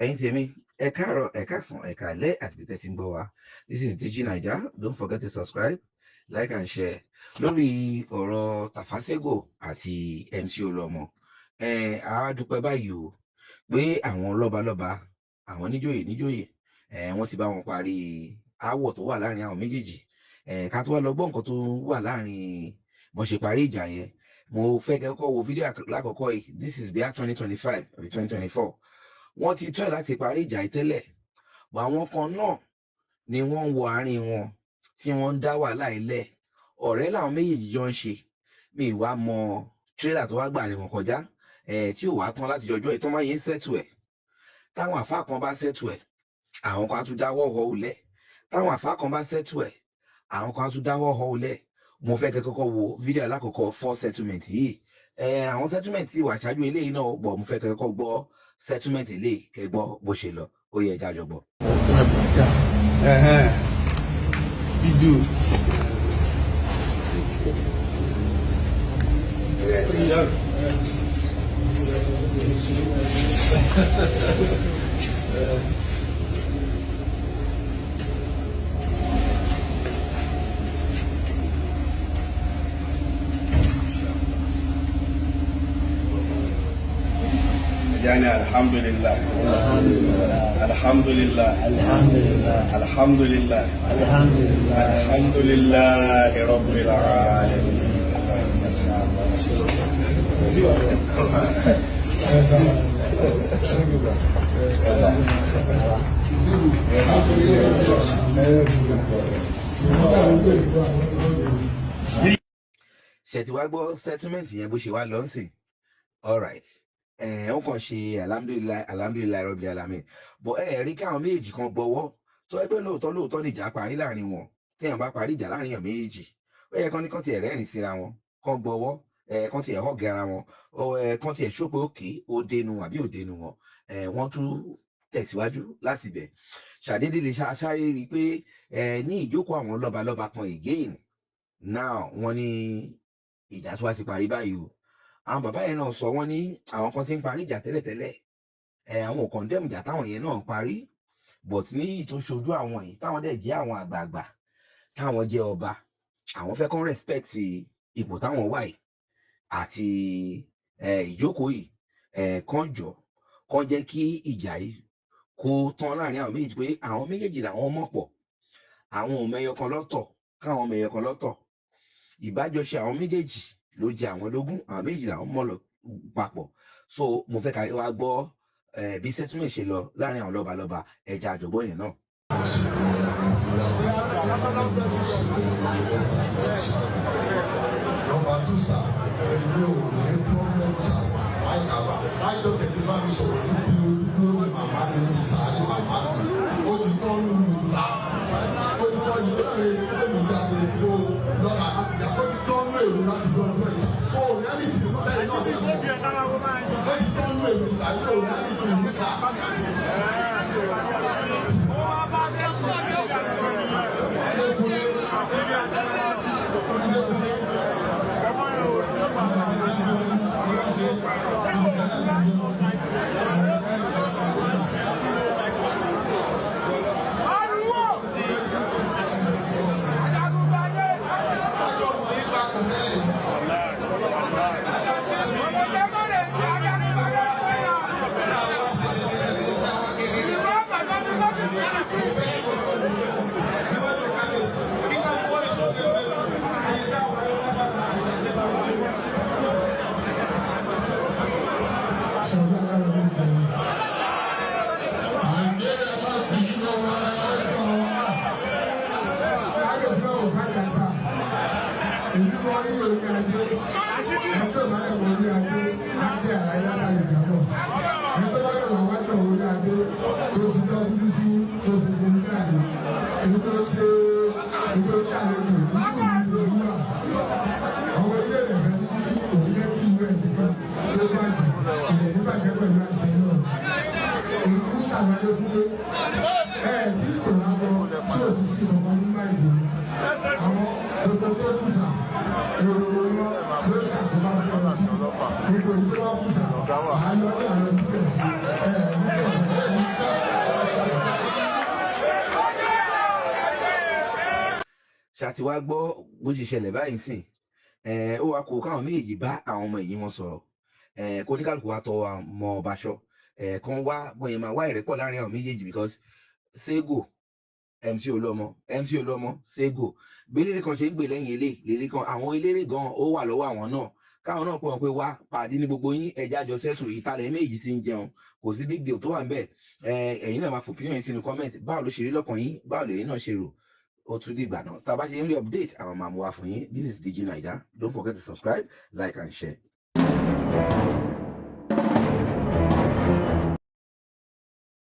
Ẹ̀yin tèmi, ẹ káàárọ̀, ẹ káàsán, ẹ káalẹ́ àti bí tẹ́ ti ń gbọ́ wa. This is DG Naija. Don't forget to subscribe, like and share. Lórí ọ̀rọ̀ Tàfàṣégò àti MC Olúọmọ, ẹ á dúpẹ́ báyìí o pé àwọn lọ́balọ́ba, àwọn níjòyè níjòyè, ẹ wọ́n ti bá wọn parí aáwọ̀ tó wà láàrin àwọn méjèèjì. Ẹ ká tó wá lọ gbọ́ nǹkan tó wà láàrin bọ́n ṣe parí ìjà yẹn, mo fẹ́ kẹ́kọ̀ọ́ wo fídíò lákọ̀ọ́kọ́ yìí. This is bíi 2025 àbí 2024. Wọ́n ti try láti parí ìjà yìí tẹ́lẹ̀, but àwọn kan náà ni wọ́n ń wọ àárín wọn tí wọ́n ń dá wàhálà ilẹ̀. Ọ̀rẹ́ làwọn méjèèjì jọ ń ṣe. Mi ì wá mọ tírélà tó wá gbà rìn wọn kọjá ẹ̀ tí ò wá tán láti jọjọ́ ẹ̀ tó máa yẹn settle ẹ̀. Táwọn àfáà kan bá settle ẹ̀, àwọn kan á tún dáwọ́ họ ulẹ̀. Táwọn àfáà kan bá settle ẹ̀, àwọn kan á tún dáwọ́ họ ulẹ̀. Mo fẹ́ kẹ́ kọ́kọ́ wo fídíò alákọ̀ọ́kọ́ for settlement yìí. Ẹ̀ àwọn settlement tí wà ṣáájú eléyìí náà bọ̀, mo fẹ́ kẹ́ kọ́kọ́ gbọ́ settlement eléyìí, kẹ́ gbọ́ bó ṣe lọ. Ó yẹ ẹja jọ gbọ́. Fídíò. Yani alhamdulillah. Alhamdulillah. Alhamdulillah. Alhamdulillah. Alhamdulillah. Alhamdulillah Rabbil alamin. Ṣe ti wá gbọ́ settlement yẹn bó ṣe wá lọ nsìn? Alright, ẹ ó kàn ṣe alhamdulillahi, alhamdulillahi rabbil alamin, but ẹ rí káwọn méjèèjì kan gbọ́wọ́ tó ẹgbẹ́. Lóòótọ́ lóòótọ́ níjà parí láàrin wọn. Téèyàn bá parí ìjà láàrin èèyàn méjèèjì, ó yẹ kán ní kán tiẹ̀ rẹ́rìn síra wọn, kán gbọ́wọ́, ẹ kán tiẹ̀ hug ara wọn, ẹ kán tiẹ̀ ṣó pé òkè ó dénú àbí ò dénú wọn. Ẹ wọ́n tún tẹ̀síwájú láti bẹ̀. Ṣàdédé lè ṣáré rí i pé ẹ ní ìjókòó àwọn lọ́balọ́ba kan again now, wọ́n ní ìjà tó wá ti parí báyìí o. Àwọn bàbá yẹn náà sọ, wọ́n ní àwọn kan ti ń parí ìjà tẹ́lẹ̀tẹ́lẹ̀. Ẹ àwọn ò condemn ìjà táwọn yẹn náà parí, but ní ìtò ṣojú àwọn yìí, táwọn dẹ̀ jẹ́ àwọn àgbààgbà, táwọn jẹ́ ọba, àwọn fẹ́ kán respect ipò táwọn wà yìí àti ẹ ìjókòó yìí. Ẹ kán jọ kán jẹ́ kí ìjà yìí kó tán láàrin àwọn méjèèjì, pé àwọn méjèèjì làwọn mọ̀ pọ̀, àwọn ò mẹyọ kan lọ́tọ̀, káwọn mẹyọ kan lọ́tọ̀. Ìbájọṣe àwọn méjèèjì ló jẹ àwọn lógún, àwọn méjèèjì làwọn mọ̀ lọ papọ̀. So mo fẹ́ ká wá gbọ́ bí settlement ṣe lọ láàrin àwọn lọ́balọ́ba. Ẹja àjọgbọ́ yẹn náà. Number two, sir, èmi ò ní problem, sir. Láìkàbà láìjọ tẹ̀sí bá mi sọ̀rọ̀ níbi lórí màmá mi ní sàárè màmá mi. Ó ti tọ́ nù mí, sir. Ó ti tọ́ ìlú náà lè tí lèmi jáde tí ó lọ́la láti já. Ó ti tọ́ nù èmi láti lọ́dún ẹ̀, sir. Ó ní ẹni tí mo bẹ́ẹ̀ náà ní mọ̀. Ó ti tọ́ nù èmi, sir. Ó ní ẹni tí mo, sir. Adékúnlé, Adékúnlé. Sọ̀rọ̀ ara rẹ̀ tẹ̀lé. Àǹdé ẹ̀ bá bí lọ́wọ́ ẹ̀ wá. Kábíyèsí náà ò fàjà sá. Ìlú wọn ní orí adé. Ẹjọ́ bá yẹ̀ wọ orí adé láti àlàyé látàlẹ̀ jábọ̀. Ẹjọ́ bá yẹ̀ wọ wájú orí adé tó sì tọ́ dúdú sí tó sì fún jáde. Èyí tó ṣe èyí tó ṣàlejò nínú ìlú ìlú wà. Àwọn ilé rẹ̀ fẹ́ ní kò ní fẹ́ kí ìlú ẹ̀ sí kan tó bàjẹ́. Ilẹ̀ ní bàjẹ́ pẹ̀lú àṣẹ náà. Èyí Mustapha Adékúnlé ẹ̀ tí kò lábọ̀ tí ò ti sí kankan ní máìlì. Àwọn gbogbo tó kù sà, èrò wọn ló ṣàkóbá fún ọ sí. Gbogbo èyí tó bá kù sà, àá lọ ní àlọ́ dúpẹ́ sí ẹ̀ nígbà tó sí. Ṣàti wá gbọ́ bó ṣe ṣẹlẹ̀ báyìí sìn, ó wá kó káwọn méjèèjì bá àwọn ọmọ ẹ̀yìn wọn sọ̀rọ̀, kó oníkálukú wa tọ ọmọ ọba aṣọ kan wá bóyá máa wá ìrẹ́pọ̀ láàrin àwọn méjèèjì, because Sego MC Olúọmọ, MC Olúọmọ Sego, gbélére kan ṣe ń gbè lẹ́yìn ilé lérè kan, àwọn eléré gan ó wà lọ́wọ́ àwọn náà, káwọn náà pọ̀ pé wá pàdé ní gbogbo yín, ẹja jọ sẹ́tù ìtàlẹ̀ méjì ti ń jẹun, kò sí big deal tó wà ń bẹ̀. Ẹ̀yin náà máa fò opinion yín sínú comment. Báwo ló ṣe rí lọ́kàn yín? Báwo lèyìn náà ṣe rò? Ó tún dìgbà náà, tá a bá ṣe ń rí update, àwọn máa mú wá fún yín. This is DJ Naija. Don't forget to subscribe, like and share.